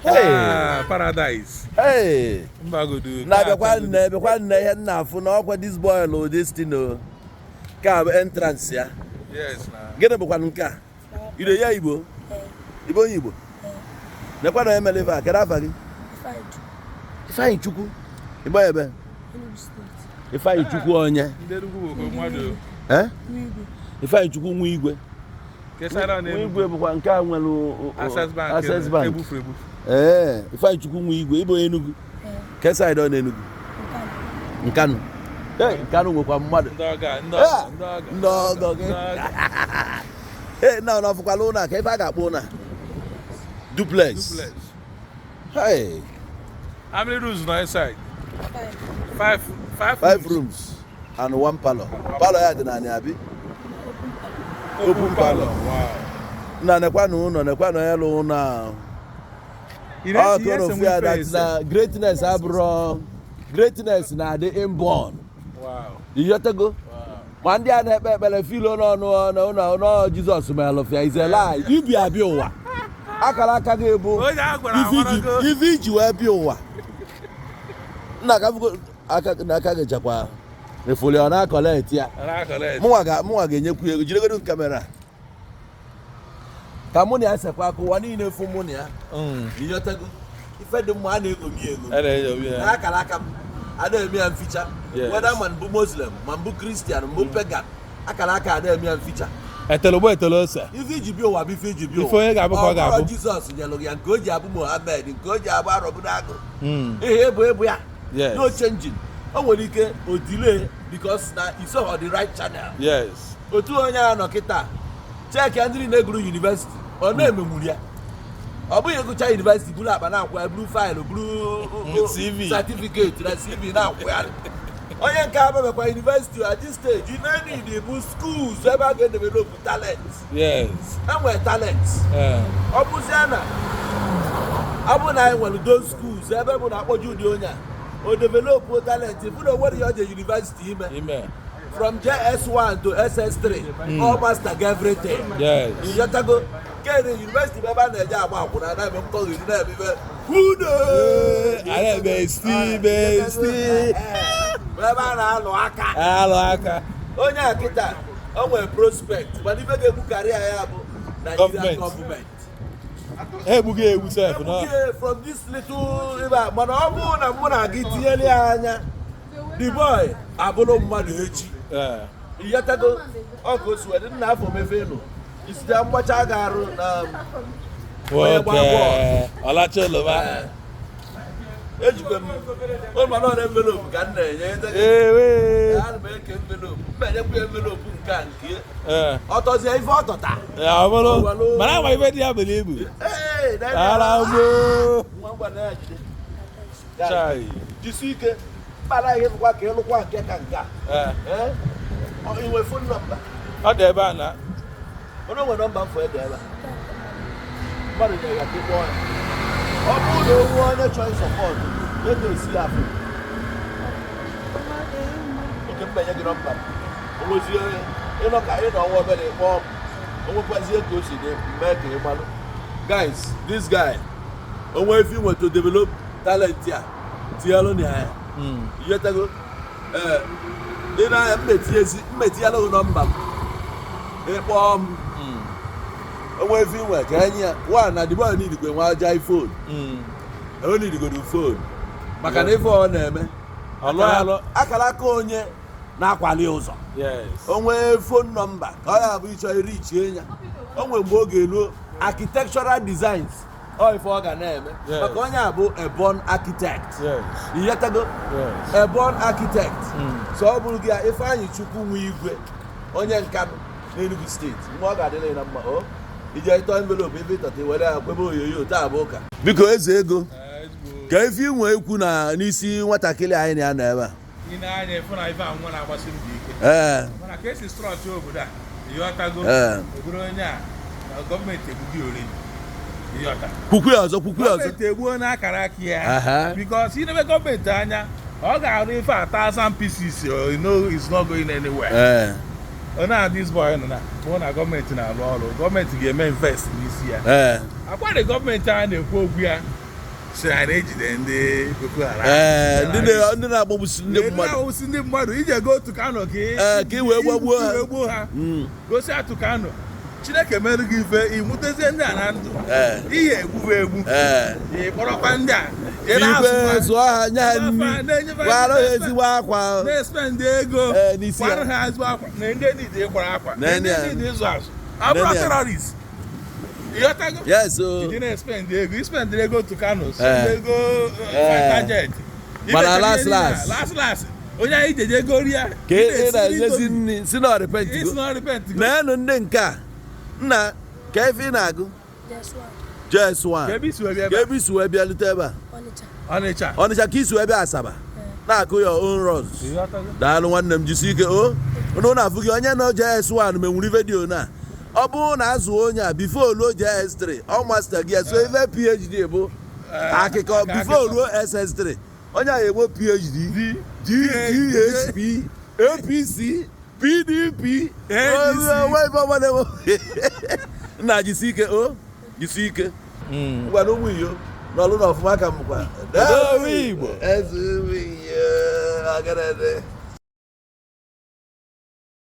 Hey! Ah, paradise. Hey! Mbagodu. Na bịakwa nne, bịakwa nne, ihe nna afụ na ọkwa this boy lụ this thing o. Nke a bụ entrance ya. Yes na. Gịnị bụkwanụ nke a? Ire ya Igbo? Igbo onye Igbo? Nekwa na emele ife a, kedu afa gị? Ifeanyị Chukwu. Igbo ebe? Ifeanyị Chukwu onye? Ndị Enugu bụ mmadụ. Eh? Ifeanyị Chukwu nwa igwe. Kesara na Nwa igwe bụkwa nke a nwere Access Bank. Access Bank. Egbufu egbufu. Ee, Ifeanyị Chukwu nwa igwe, ịbụ onye Enugu. Ke side ọ na Enugu? Nkanụ. Ee, Nkanụ nwekwa mmadụ. Ndị ọga, ndị Ah! ọga, ndị ọga. Ndị ọgọ gị. Ndị ọga. Ee, na ọ fụkwala ụlọ a ka ife a ga-akpọ ụlọ a? Duplex. Duplex. Hey, How many rooms nọ inside? Five. Five. Five rooms and one parlor. Parlor ya dị naanị abi? Open parlor. Wow. Na nekwanụ ụlọ, nekwanụ elu ụlọ a. Ị Ọ na-esi kọrọ ese ofu ya nwe that ife na greatness abụrọ greatness na-adị inborn. Wow. Iyotego? Wow. Ma ndị a na-ekpe ekpere filo n'ọnụ n'ụlọ n'ọ Jizọs melụfịa is a lie. Ibi abịa ụwa. Akara aka gị bụ Onye a gwara ife iji amarago. ife iji wee bịa ụwa. Nna ka fugo aka n'aka gị chakwa efoli ọ na-acollect ya. Ọ na-acollect. Mụnwa ga-enyekwu ego jiregodo camera ka mụ na ya sekwa aka ụwa niile fụ mụ na ya. Inyotego ife dị mma a na-egomi ego. A na-egomi ya. Na akara aka m a na-eme ya mficha. Whether ma mbụ Muslim, ma mbụ Christian, mbụ pagan, akara aka a na-eme ya mficha. Etele ogbo etele ose. Ife iji bịa ụwa bụ ife iji bịa ụwa. Ife onye ga-abụ ka ọ ga-abụ. Ọ bụrụ Jizọs nyelụ ya nke o ji abụ Mohammed, nke o ji abụ Arọbụnagụ, ihe ebu ebu ya. No changing. O nwere ike o delay because na iso on the right channel. Otu onye a nọ kịta, check ndị niile gụrụ university, ọ na-emenwuru ya. Ọ bụghị ịgụcha university buru akpa na-akwụ ya, buru file, buru CV. Certificate na CV na-akwụ ya. Onye nke ababekwa university at this stage, ife need bụ schools ebe a ga-edevelop talent. Enwere talent. Ọ bụzie na ọ bụ na anyị nwere those schools ebe bụ na akpọju ụdị onye a o develop talent, fụ na o nwere ihe ọ je university ime. Ime. From JS1 to SS3, all master get everything. Ịghọtago? Kene university bụ ebe a na-eje agba akwụna, na-eme nkọghiri, na-eme ife hudo. A na-eme esti, esti. Bụ ebe a na-alụ aka. Alụ aka. Onye a kịta o nwere prospect, mana ife ga-egbukarị ya ya bụ Nigerian Gọọmenti. Gọọmenti. Egbughị egbu sef no. Egbughị from this little ebe a, mana ọ bụrụ na mụ na gị tinyere ya anya, the boy abụrụ mmadụ echi. Ịghọtago? Ọ ka o si wee dị nna afọ mefe nụ isite mgbacha ga-arụ na onye gba Nwoke. Bọọlụ. Ọlacha oloma. Ejikwa m ụlọ nọ na envelope ka m na-enye. Ewe. Ana m eke envelope, m enyekwa ya envelope nke a nke Ee. ọ tọzie ife ọ tọta. Ya ọ bụrụ mana ama ife dị ya buru ibu. Ee, na Ara mụ. nwa ngwa na ya jide. Chai. Jisi ike mkpara ihe bụkwa ka ịlụkwa nke ka nke a. Ee. Ee? Ọ, ị nwere phone number? Ọ dị ebe a na. Onye nwere nọmba m fọ ede ebe a, mmadụ nyere ya ka ị kpọọ ya. Ọ bụrụ na o nwee onye chọrọ support ego esi ya afọ oke mba, nye gị nọmba m. O nwezie onye ịnọ ka ịnọ ọnwa obere kpọọ m, o nwekwazie ka o si dị mee ka ị gbalụ. Guys, this guy onwe ife inwe to develop talent ya, tinyelụ na ya. Ighọtago? Ee, ị na-anya mmetinyelụ gị nọmba m, ịkpọọ m. Onwe ife inwe ka enye ya wa na the boy need nwe aja iPhone. O need godo phone maka na ife ọ na-eme Ọlụ alụ. Akara aka onye na-akwali ụzọ. O nwee phone number ka ọ ya bụ ịchọ irichie ya. O nwee mgbe ọ ga-elu architectural designs, ọ ife ọ ga na-eme. Maka onye a bụ a born architect. Ịghọtago? Yes. A born architect. So ọ bụrụ gị ya, Ifeanyị Chukwu nwe igwe, onye Nkanụ n'Enugu Steeti, nwa ọ ga-adịrị na mma. O ije ịtọ envelope ebe ịtọta were ya kwebe onyonyo taa bụ ụka. Biko, eze ego, ka ife inwe ekwu na n'isi nwatakịrị anyị na-anọ ebe a. Ị na-anya ịfụ na ife a nwa na-agbasi mbọ ike. Mana ka esi structure obodo a, ịghọtago? Ee. Obodo onye a na gọọmenti egbughị ori, ịghọta? Kwukwu ya ọzọ, kwukwu ya ọzọ. Gọọmenti egbuo n'akara aka ya. Because inebe gọọmenti anya, ọ ga-arụ ife a thousand pieces or you know it's not going anywhere. Ọ na this boy nọ na mụ na gọọmenti na-arụ ọrụ, gọọmenti ga-eme invest n'isi ya. Akwadị gọọmenti a na-ekwu okwu ya. Si anyị na-ejide ndị Boko Haram. Ee, ndị na-agbagbusi ndị Ndị mmadụ. na-agbagbusi ndị mmadụ ije go Tucano ka Ee, ka ị wee gbagbuo ha. ị wee gbuo ha. Gosi ha Tucano. Chineke mere gị ife ịnwutezie ndị a na ndụ. Ihe egbuwe egbu. Ị kpọrọkwa ndị a. Ị Igwe na-azụkwa. zụọ ha, nye ha Zụọ ha, nri, na-enyefe kwara ha ha ezigbo akwa. Na-espend ego. Ee, n'isi kwara ha. Ha ezigbo akwa na ndị niile ịkwara akwa na Nene ndị ya. niile ịzụ azụ abụrụ Nene ya. terrorist, ịghọtago? Yes o. Ị na-espend ego, ispend ego Tucano, spend ego Ee. fighter jet. Mana Imecha last ihe niile a, last. Last last, onye anyị jeje ego rie. Ka ị na-enyezi nri si na repent isi go. na repent go. Neenụ ndị nke a, nna, ka ife ị na-agụ? Just one. JS1. Ka ebe isi wee bịa Ka ebe a? ebe isi wee bịa lute ebe a? Onitsha. Ọnịcha. Ọnịcha ka isi wee bịa Asaba na-akụ ya own runs. Ịghọtago? Daalụ nwanne m, jisi ike o. Unu na-afụ gị onye nọ JS1 menwuru video na ọ bụrụ na azụ onye a before ruo JS3, ọ master gị ya. So ife PhD bụ akụkọ. Before ruo SS3, onye a enwe PhD, D. D, DHP, APC, PDP, ADC. onwe ife ọma na-enwe. Nna, jisi ike o, jisi ike. Ngwa na ụmụ iyo n'ọlụ na ọfụma ka m kwa. Ụmụ Igbo. Eze ụmụ iyo, agarede.